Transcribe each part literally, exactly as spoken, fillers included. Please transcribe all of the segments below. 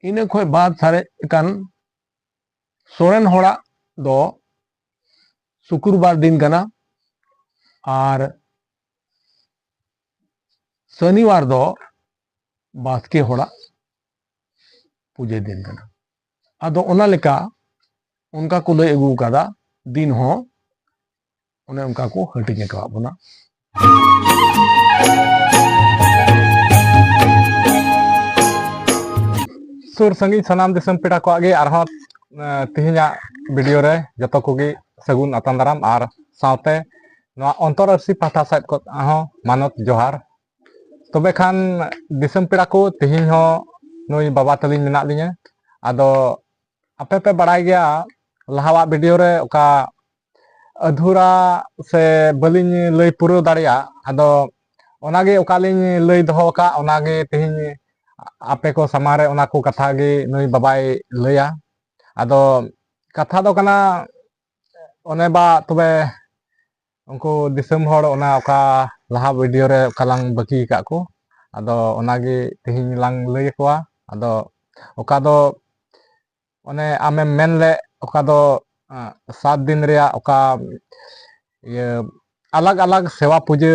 ᱤᱱᱟᱹ ᱠᱷᱚᱱ ᱵᱟᱫ ᱥᱟᱨᱮᱡ ᱟᱠᱟᱱ ᱥᱚᱨᱮᱱ ᱦᱚᱲᱟᱜ ᱫᱚ ᱥᱩᱠᱨᱵᱟᱨ ᱫᱤᱱ ᱠᱟᱱᱟ, ᱟᱨ ᱥᱚᱱᱤᱵᱟᱨ ᱫᱚ ᱵᱟᱥᱠᱮ ᱦᱚᱲᱟᱜ ᱯᱩᱡᱟᱹ ᱫᱤᱱ ᱠᱟᱱᱟ᱾ ᱟᱫᱚ ᱚᱱᱟ ᱞᱮᱠᱟ ᱚᱱᱠᱟ ᱠᱚ ᱞᱟᱹᱭ ᱟᱹᱜᱩ ᱟᱠᱟᱫᱟ, ᱫᱤᱱ ᱦᱚᱸ ᱚᱱᱮ ᱚᱱᱠᱟ ᱠᱚ ᱦᱟᱹᱴᱤᱧ ᱟᱠᱟᱫ ᱵᱚᱱᱟ᱾ ᱥᱩᱨ ᱥᱟᱺᱜᱤᱧ ᱥᱟᱱᱟᱢ ᱫᱤᱥᱚᱢ ᱯᱮᱲᱟ ᱠᱚᱣᱟᱜ ᱜᱮ ᱟᱨᱦᱚᱸ, ᱮ, ᱛᱮᱦᱮᱧᱟᱜ ᱵᱷᱤᱰᱤᱭᱳ ᱨᱮ ᱡᱚᱛᱚ ᱠᱚᱜᱮ ᱥᱟᱹᱜᱩᱱ ᱟᱛᱟᱝ ᱫᱟᱨᱟᱢ, ᱟᱨ ᱥᱟᱶᱛᱮ ᱱᱚᱣᱟ ᱚᱱᱛᱚᱨ ᱟᱹᱨᱥᱤ ᱯᱟᱦᱴᱟ ᱥᱮᱫ ᱠᱷᱚᱱ ᱦᱚᱸ ᱢᱟᱱᱚᱛ ᱡᱚᱦᱟᱨ᱾ ᱛᱚᱵᱮ ᱠᱷᱟᱱ ᱫᱤᱥᱚᱢ ᱯᱮᱲᱟ ᱠᱚ, ᱛᱮᱦᱮᱧ ᱦᱚᱸ ᱱᱩᱭ ᱵᱟᱵᱟ ᱛᱟᱹᱞᱤᱧ ᱢᱮᱱᱟᱜ ᱞᱤᱧᱟᱹ᱾ ᱟᱫᱚ ᱟᱯᱮ ᱯᱮ ᱵᱟᱲᱟᱭ ᱜᱮᱭᱟ, ᱞᱟᱦᱟᱣᱟᱜ ᱵᱷᱤᱰᱤᱭᱳ ᱨᱮ ᱚᱠᱟ ᱟᱫᱷᱩᱨᱟ ᱥᱮ ᱵᱟᱹᱞᱤᱧ ᱞᱟᱹᱭ ᱯᱩᱨᱟᱹᱣ ᱫᱟᱲᱮᱭᱟᱜ, ᱟᱫᱚ ᱚᱱᱟᱜᱮ ᱚᱠᱟᱞᱤᱧ ᱞᱟᱹᱭ ᱫᱚᱦᱚ ᱟᱠᱟᱫ, ᱚᱱᱟᱜᱮ ᱛᱮᱦᱮᱧ ᱟᱯᱮ ᱠᱚ ᱥᱟᱢᱟᱝ ᱨᱮ ᱚᱱᱟ ᱠᱚ ᱠᱟᱛᱷᱟ ᱜᱮ ᱱᱩᱭ ᱵᱟᱵᱟᱭ ᱞᱟᱹᱭᱟ᱾ ᱟᱫᱚ ᱠᱟᱛᱷᱟ ᱫᱚ ᱠᱟᱱᱟ, ᱚᱱᱮ ᱵᱟ ᱛᱚᱵᱮ ᱩᱱᱠᱩ ᱫᱤᱥᱚᱢ ᱦᱚᱲ ᱚᱱᱟ ᱚᱠᱟ ᱞᱟᱦᱟ ᱵᱷᱤᱰᱤᱭᱳ ᱨᱮ ᱚᱠᱟ ᱞᱟᱝ ᱵᱟᱹᱠᱤ ᱟᱠᱟᱫ ᱠᱚ, ᱟᱫᱚ ᱚᱱᱟᱜᱮ ᱛᱮᱦᱮᱧ ᱞᱟᱝ ᱞᱟᱹᱭ ᱟᱠᱚᱣᱟ᱾ ᱟᱫᱚ ᱚᱠᱟ ᱫᱚ ᱚᱱᱮ ᱟᱢᱮᱢ ᱢᱮᱱ ᱞᱮᱫ, ᱚᱠᱟ ᱫᱚ, ᱟᱸ, ᱥᱟᱛ ᱫᱤᱱ ᱨᱮᱭᱟᱜ ᱚᱠᱟ ᱤᱭᱟᱹ ᱟᱞᱟᱜᱽ ᱟᱞᱟᱜᱽ ᱥᱮᱵᱟ ᱯᱩᱡᱟᱹ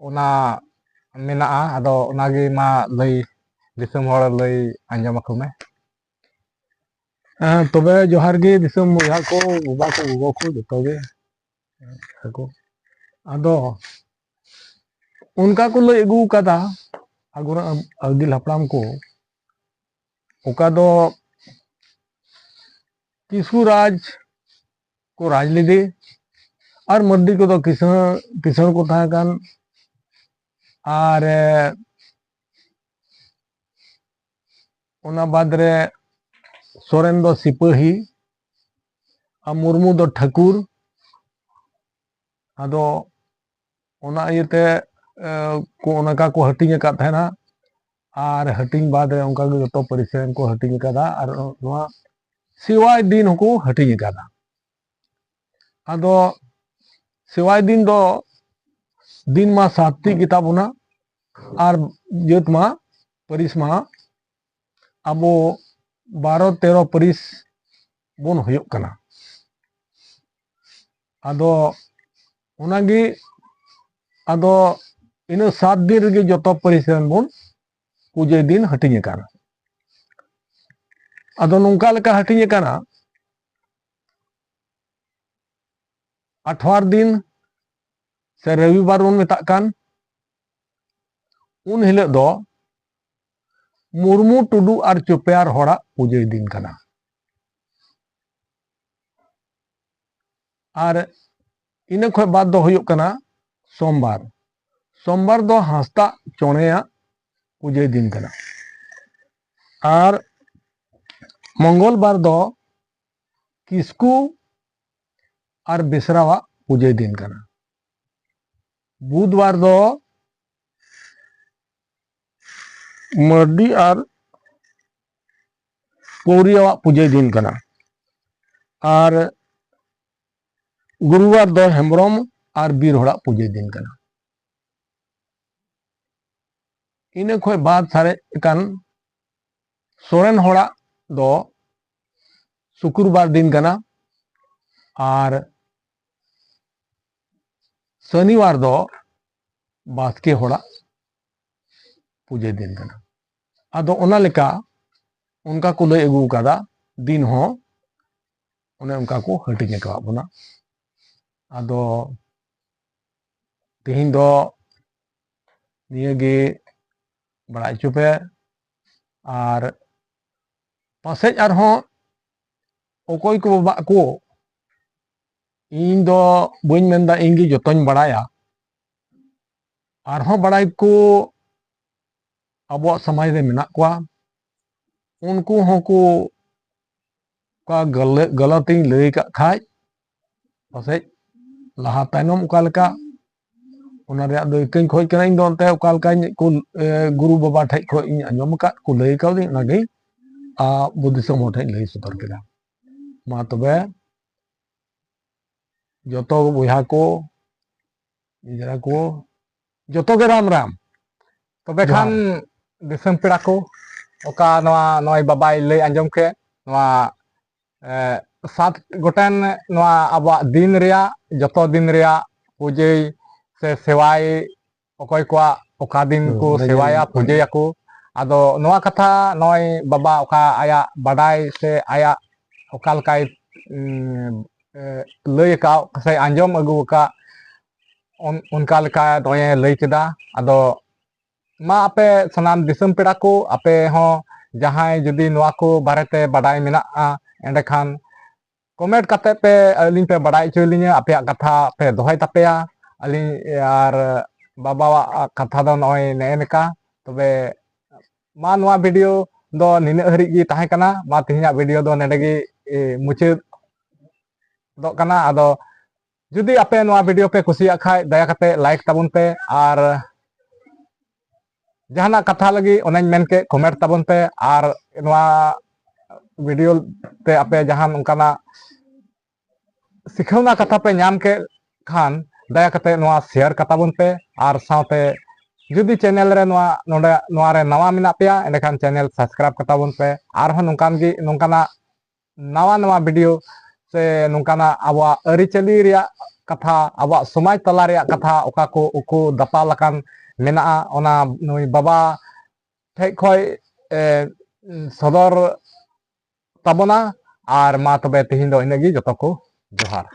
ᱚᱱᱟ ᱢᱮᱱᱟᱜᱼᱟ, ᱟᱫᱚ ᱚᱱᱟᱜᱮ ᱢᱟ ᱞᱟᱹᱭ, ᱫᱤᱥᱚᱢ ᱦᱚᱲ ᱞᱟᱹᱭ ᱟᱸᱡᱚᱢ ᱟᱠᱚ ᱢᱮ᱾ ᱦᱮᱸ, ᱛᱚᱵᱮ ᱡᱚᱦᱟᱨ ᱜᱮ ᱫᱤᱥᱚᱢ ᱵᱚᱭᱦᱟ ᱠᱚ, ᱵᱟᱵᱟ ᱠᱚ, ᱜᱚᱜᱚ ᱠᱚ, ᱡᱚᱛᱚ ᱜᱮ᱾ ᱟᱫᱚ ᱚᱱᱠᱟ ᱠᱚ ᱞᱟᱹᱭ ᱟᱹᱜᱩ ᱟᱠᱟᱫᱟ ᱟᱹᱜᱩ-, ᱟᱹᱜᱤᱞ ᱦᱟᱯᱲᱟᱢ ᱠᱚ, ᱚᱠᱟ ᱫᱚ ᱠᱤᱥᱠᱩ ᱨᱟᱡᱽ ᱠᱚ ᱨᱟᱡᱽ ᱞᱮᱫᱮ, ᱟᱨ ᱢᱟᱹᱨᱰᱤ ᱠᱚᱫᱚ ᱠᱤᱥᱟᱹᱬ, ᱠᱤᱥᱟᱹᱬ ᱠᱚ ᱛᱟᱦᱮᱸ ᱠᱟᱱ, ᱟᱨ, ᱮ, ᱚᱱᱟ ᱵᱟᱫᱽ ᱨᱮ ᱥᱚᱨᱮᱱ ᱫᱚ ᱥᱤᱯᱟᱹᱦᱤ, ᱟᱨ ᱢᱩᱨᱢᱩ ᱫᱚ ᱴᱷᱟᱹᱠᱩᱨ᱾ ᱟᱫᱚ ᱚᱱᱟ ᱤᱭᱟᱹᱛᱮ, ᱮ, ᱠᱚ ᱚᱱᱠᱟ ᱠᱚ ᱦᱟᱹᱴᱤᱧ ᱟᱠᱟᱫ ᱛᱟᱦᱮᱱᱟ᱾ ᱟᱨ ᱦᱟᱹᱴᱤᱧ ᱵᱟᱫᱽ ᱨᱮ ᱚᱱᱠᱟ ᱜᱮ ᱡᱚᱛᱚ ᱯᱟᱹᱨᱤᱥ ᱨᱮᱱ ᱠᱚ ᱦᱟᱹᱴᱤᱧ ᱟᱠᱟᱫᱟ᱾ ᱟᱨ ᱱᱚᱣᱟ ᱥᱮᱣᱟᱭ ᱫᱤᱱ ᱦᱚᱸᱠᱚ ᱦᱟᱹᱴᱤᱧ ᱟᱠᱟᱫᱟ᱾ ᱟᱫᱚ ᱥᱮᱣᱟᱭ ᱫᱤᱱ ᱫᱚ ᱫᱤᱱ ᱢᱟ ᱥᱟᱛᱴᱤ ᱜᱮᱛᱟ ᱵᱚᱱᱟ, ᱟᱨ ᱡᱟᱹᱛ ᱢᱟ, ᱯᱟᱹᱨᱤᱥ ᱢᱟ ᱟᱵᱚ ᱵᱟᱨᱚ ᱛᱮᱨᱚ ᱯᱟᱹᱨᱤᱥ ᱵᱚᱱ ᱦᱩᱭᱩᱜ ᱠᱟᱱᱟ᱾ ᱟᱫᱚ ᱚᱱᱟᱜᱮ, ᱟᱫᱚ ᱤᱱᱟᱹ ᱥᱟᱛ ᱫᱤᱱ ᱨᱮᱜᱮ ᱡᱚᱛᱚ ᱯᱟᱹᱨᱤᱥ ᱨᱮᱱ ᱵᱚᱱ ᱯᱩᱡᱟᱹᱭ ᱫᱤᱱ ᱦᱟᱹᱴᱤᱧ ᱟᱠᱟᱱᱟ᱾ ᱟᱫᱚ ᱱᱚᱝᱠᱟ ᱞᱮᱠᱟ ᱦᱟᱹᱴᱤᱧ ᱟᱠᱟᱱᱟ, ᱟᱴᱷᱣᱟᱨ ᱫᱤᱱ ᱥᱮ ᱨᱚᱵᱤᱵᱟᱨ ᱵᱚᱱ ᱢᱮᱛᱟᱜ ᱠᱟᱱ, ᱩᱱ ᱦᱤᱞᱳᱜ ᱫᱚ ᱢᱩᱨᱢᱩ, ᱴᱩᱰᱩ ᱟᱨ ᱪᱚᱯᱮᱭᱟᱨ ᱦᱚᱲᱟᱜ ᱯᱩᱡᱟᱹᱭ ᱫᱤᱱ ᱠᱟᱱᱟ᱾ ᱟᱨ ᱤᱱᱟᱹ ᱠᱷᱚᱱ ᱵᱟᱫ ᱫᱚ ᱦᱩᱭᱩᱜ ᱠᱟᱱᱟ ᱥᱳᱢᱵᱟᱨ᱾ ᱥᱳᱢᱵᱟᱨ ᱫᱚ ᱦᱟᱸᱥᱫᱟᱜ ᱪᱚᱬᱮᱭᱟᱜ ᱯᱩᱡᱟᱹᱭ ᱫᱤᱱ ᱠᱟᱱᱟ᱾ ᱟᱨ ᱢᱚᱝᱜᱚᱞ ᱵᱟᱨ ᱫᱚ ᱠᱤᱥᱠᱩ ᱟᱨ ᱵᱮᱥᱨᱟᱣᱟᱜ ᱯᱩᱡᱟᱹᱭ ᱫᱤᱱ ᱠᱟᱱᱟ᱾ ᱵᱩᱫᱷᱵᱟᱨ ᱫᱚ ᱢᱟᱹᱨᱰᱤ ᱟᱨ ᱯᱟᱹᱣᱨᱤᱭᱟᱣᱟᱜ ᱯᱩᱡᱟᱹᱭ ᱫᱤᱱ ᱠᱟᱱᱟ᱾ ᱟᱨ ᱜᱩᱨᱩᱵᱟᱨ ᱫᱚ ᱦᱮᱢᱵᱨᱚᱢ ᱟᱨ ᱵᱤᱨ ᱦᱚᱲᱟᱜ ᱯᱩᱡᱟᱹᱭ ᱫᱤᱱ ᱠᱟᱱᱟ᱾ ᱤᱱᱟᱹ ᱠᱷᱚᱱ ᱵᱟᱫ ᱥᱟᱨᱮᱡ ᱟᱠᱟᱱ ᱥᱚᱨᱮᱱ ᱦᱚᱲᱟᱜ ᱫᱚ ᱥᱩᱠᱨᱩᱵᱟᱨ ᱫᱤᱱ ᱠᱟᱱᱟ᱾ ᱟᱨ ᱥᱚᱱᱤᱵᱟᱨ ᱫᱚ ᱵᱟᱥᱠᱮ ᱦᱚᱲᱟᱜ ᱯᱩᱡᱟᱹ ᱫᱤᱱ ᱠᱟᱱᱟ᱾ ᱟᱫᱚ ᱚᱱᱟ ᱞᱮᱠᱟ ᱚᱱᱠᱟ ᱠᱚ ᱞᱟᱹᱭ ᱟᱹᱜᱩ ᱟᱠᱟᱫᱟ, ᱫᱤᱱ ᱦᱚᱸ ᱚᱱᱮ ᱚᱱᱠᱟ ᱠᱚ ᱦᱟᱹᱴᱤᱧ ᱟᱠᱟᱫ ᱵᱚᱱᱟ᱾ ᱟᱫᱚ ᱛᱮᱦᱮᱧ ᱫᱚ ᱱᱤᱭᱟᱹᱜᱮ ᱵᱟᱲᱟᱭ ᱦᱚᱪᱚ ᱯᱮ᱾ ᱟᱨ ᱯᱟᱥᱮᱡ ᱟᱨᱦᱚᱸ ᱚᱠᱚᱭ ᱠᱚ ᱵᱟᱵᱟᱜ ᱠᱚ, ᱤᱧ ᱫᱚ ᱵᱟᱹᱧ ᱢᱮᱱᱫᱟ ᱤᱧ ᱜᱮ ᱡᱚᱛᱚᱧ ᱵᱟᱲᱟᱭᱟ, ᱟᱨᱦᱚᱸ ᱵᱟᱲᱟᱭ ᱠᱚ ᱟᱵᱚᱣᱟᱜ ᱥᱚᱢᱟᱡᱽ ᱨᱮ ᱢᱮᱱᱟᱜ ᱠᱚᱣᱟ, ᱩᱱᱠᱩ ᱦᱚᱸᱠᱚ ᱚᱠᱟ ᱜᱟᱹᱞᱟᱹ-, ᱜᱟᱞᱟᱛᱤᱧ ᱞᱟᱹᱭ ᱟᱠᱟᱫ ᱠᱷᱟᱡ, ᱯᱟᱥᱮᱡ ᱞᱟᱦᱟ ᱛᱟᱭᱱᱚᱢ ᱚᱠᱟ ᱞᱮᱠᱟ, ᱚᱱᱟ ᱨᱮᱭᱟᱜ ᱫᱚ ᱤᱠᱟᱹᱧ ᱠᱷᱚᱡ ᱠᱟᱱᱟ᱾ ᱤᱧ ᱫᱚ ᱚᱱᱛᱮ ᱚᱠᱟ ᱞᱮᱠᱟᱧ ᱠᱚ, ᱮ, ᱜᱩᱨᱩ ᱵᱟᱵᱟ ᱴᱷᱮᱡ ᱠᱷᱚᱡ ᱤᱧ ᱟᱸᱡᱚᱢ ᱟᱠᱟᱫ ᱠᱚ ᱞᱟᱹᱭ ᱠᱟᱣᱫᱤᱧ, ᱚᱱᱟᱜᱮ ᱟᱵᱚ ᱫᱤᱥᱚᱢ ᱦᱚᱲ ᱴᱷᱮᱡ ᱞᱟᱹᱭ ᱥᱚᱫᱚᱨ ᱠᱮᱫᱟ᱾ ᱢᱟ ᱛᱚᱵᱮ, ᱡᱚᱛᱚ ᱵᱚᱭᱦᱟ ᱠᱚ, ᱱᱤᱡᱮᱨᱟ ᱠᱚ, ᱡᱚᱛᱚ ᱜᱮ ᱨᱟᱢ ᱨᱟᱢ᱾ ᱛᱚᱵᱮ ᱡᱚᱦᱟᱨ᱾ ᱠᱷᱟᱱ ᱫᱤᱥᱚᱢ ᱯᱮᱲᱟ ᱠᱚ, ᱚᱠᱟ ᱱᱚᱣᱟ ᱱᱚᱜᱼᱚᱭ ᱵᱟᱵᱟᱭ ᱞᱟᱹᱭ ᱟᱸᱡᱚᱢ ᱠᱮᱫ, ᱱᱚᱣᱟ ᱮ, ᱥᱟᱛ ᱜᱚᱴᱮᱱ ᱱᱚᱣᱟ ᱟᱵᱚᱣᱟᱜ ᱫᱤᱱ ᱨᱮᱭᱟᱜ, ᱡᱚᱛᱚ ᱫᱤᱱ ᱨᱮᱭᱟᱜ ᱯᱩᱡᱟᱹᱭ ᱥᱮ ᱥᱮᱣᱟᱭ, ᱚᱠᱚᱭ ᱠᱚᱣᱟᱜ ᱚᱠᱟ ᱫᱤᱱ ᱦᱩᱸ, ᱠᱚ ᱚᱱᱟᱜᱮ ᱥᱮᱣᱟᱭᱟ, ᱢᱮᱱ ᱯᱩᱡᱟᱹᱭᱟᱠᱚ᱾ ᱟᱫᱚ ᱱᱚᱣᱟ ᱠᱟᱛᱷᱟ ᱱᱚᱜᱼᱚᱭ ᱵᱟᱵᱟ ᱚᱠᱟ ᱟᱭᱟᱜ ᱵᱟᱰᱟᱭ ᱥᱮ ᱟᱭᱟᱜ ᱚᱠᱟ ᱞᱮᱠᱟᱭ, ᱩᱢ, ᱮ, ᱞᱟᱹᱭ ᱟᱠᱟᱫ ᱥᱮ ᱟᱸᱡᱚᱢ ᱟᱹᱜᱩ ᱟᱠᱟᱫ, ᱚᱱ-, ᱚᱱᱠᱟ ᱞᱮᱠᱟ ᱱᱚᱜᱼᱚᱭ ᱮ ᱞᱟᱹᱭ ᱠᱮᱫᱟ᱾ ᱟᱫᱚ ᱢᱟ ᱟᱯᱮ ᱥᱟᱱᱟᱢ ᱫᱤᱥᱚᱢ ᱯᱮᱲᱟ ᱠᱚ, ᱟᱯᱮ ᱦᱚᱸ ᱡᱟᱦᱟᱸᱭ ᱡᱩᱫᱤ ᱱᱚᱣᱟ ᱠᱚ ᱵᱟᱨᱮᱛᱮ ᱵᱟᱰᱟᱭ ᱢᱮᱱᱟᱜᱼᱟ, ᱮᱸᱰᱮᱠᱷᱟᱱ comment ᱠᱟᱛᱮ ᱯᱮ ᱟᱹᱞᱤᱧ ᱯᱮ ᱵᱟᱰᱟᱭ ᱦᱚᱪᱚᱭ ᱞᱤᱧᱟ, ᱟᱯᱮᱭᱟᱜ ᱠᱟᱛᱷᱟ ᱯᱮ ᱫᱚᱦᱚᱭ ᱛᱟᱯᱮᱭᱟ᱾ ᱟᱹᱞᱤᱧ ᱟᱨ ᱵᱟᱵᱟᱣᱟᱜ ᱠᱟᱛᱷᱟ ᱫᱚ ᱱᱚᱜᱼᱚᱭ ᱱᱮᱜᱼᱮ ᱱᱮᱠᱟ᱾ ᱛᱚᱵᱮ ᱢᱟ ᱱᱚᱣᱟ video ᱫᱚ ᱱᱤᱱᱟᱹᱜ ᱦᱟᱹᱨᱤᱡ ᱜᱮ ᱛᱟᱦᱮᱸ ᱠᱟᱱᱟ᱾ ᱢᱟ ᱛᱮᱦᱮᱧᱟᱜ video ᱫᱚ ᱱᱚᱰᱮ ᱜᱮ, ᱮ, ᱢᱩᱪᱟᱹᱫᱚᱜ ᱠᱟᱱᱟ᱾ ᱟᱫᱚ ᱡᱩᱫᱤ ᱟᱯᱮ ᱱᱚᱣᱟ video ᱯᱮ ᱠᱩᱥᱤᱭᱟᱜ ᱠᱷᱟᱡ, ᱫᱟᱭᱟ ᱠᱟᱛᱮ like ᱛᱟᱵᱚᱱ ᱯᱮ, ᱟᱨ ᱡᱟᱦᱟᱱᱟᱜ ᱠᱟᱛᱷᱟ ᱞᱟᱹᱜᱤᱫ ᱚᱱᱮᱧ ᱢᱮᱱ ᱠᱮᱫ, comment ᱛᱟᱵᱚᱱ ᱯᱮ, ᱟᱨ ᱱᱚᱣᱟ video ᱛᱮ ᱟᱯᱮ ᱡᱟᱦᱟᱱ ᱚᱱᱠᱟᱱᱟᱜ ᱥᱤᱠᱷᱟᱹᱣᱱᱟ ᱠᱟᱛᱷᱟ ᱯᱮ ᱧᱟᱢ ᱠᱮᱫ ᱠᱷᱟᱱ, ᱫᱟᱭᱟ ᱠᱟᱛᱮ ᱱᱚᱣᱟ share ᱠᱟᱛᱟ ᱵᱚᱱ ᱯᱮ, ᱟᱨ ᱥᱟᱶᱛᱮ ᱡᱩᱫᱤ channel ᱨᱮ ᱱᱚᱣᱟ, ᱱᱚᱰᱮ ᱱᱚᱣᱟ ᱨᱮ ᱱᱟᱣᱟ ᱢᱮᱱᱟᱜ ᱯᱮᱭᱟ, ᱮᱸᱰᱮᱠᱷᱟᱱ channel subscribe ᱠᱟᱛᱟ ᱵᱚᱱ ᱯᱮ᱾ ᱟᱨᱦᱚᱸ ᱱᱚᱝᱠᱟᱱ ᱜᱮ, ᱱᱚᱝᱠᱟᱱᱟᱜ ᱱᱟᱣᱟ ᱱᱟᱣᱟ video ᱥᱮ ᱱᱚᱝᱠᱟᱱᱟᱜ ᱟᱵᱚᱣᱟᱜ ᱟᱹᱨᱤᱪᱟᱹᱞᱤ ᱨᱮᱭᱟᱜ ᱠᱟᱛᱷᱟ, ᱟᱵᱚᱣᱟᱜ ᱥᱚᱢᱟᱡᱽ ᱛᱟᱞᱟ ᱨᱮᱭᱟᱜ ᱠᱟᱛᱷᱟ, ᱚᱠᱟ ᱠᱚ ᱩᱠᱩ ᱫᱟᱯᱟᱞ ᱟᱠᱟᱱ ᱢᱮᱱᱟᱜᱼᱟ, ᱚᱱᱟ ᱱᱩᱭ ᱵᱟᱵᱟ ᱴᱷᱮᱡ ᱠᱷᱚᱡ, ᱮ, ᱥᱚᱫᱚᱨ ᱛᱟᱵᱚᱱᱟ᱾ ᱟᱨ ᱢᱟ ᱛᱚᱵᱮ ᱛᱮᱦᱮᱧ ᱫᱚ ᱤᱱᱟᱹᱜ ᱜᱮ, ᱡᱚᱛᱚ ᱠᱚ ᱡᱚᱦᱟᱨ᱾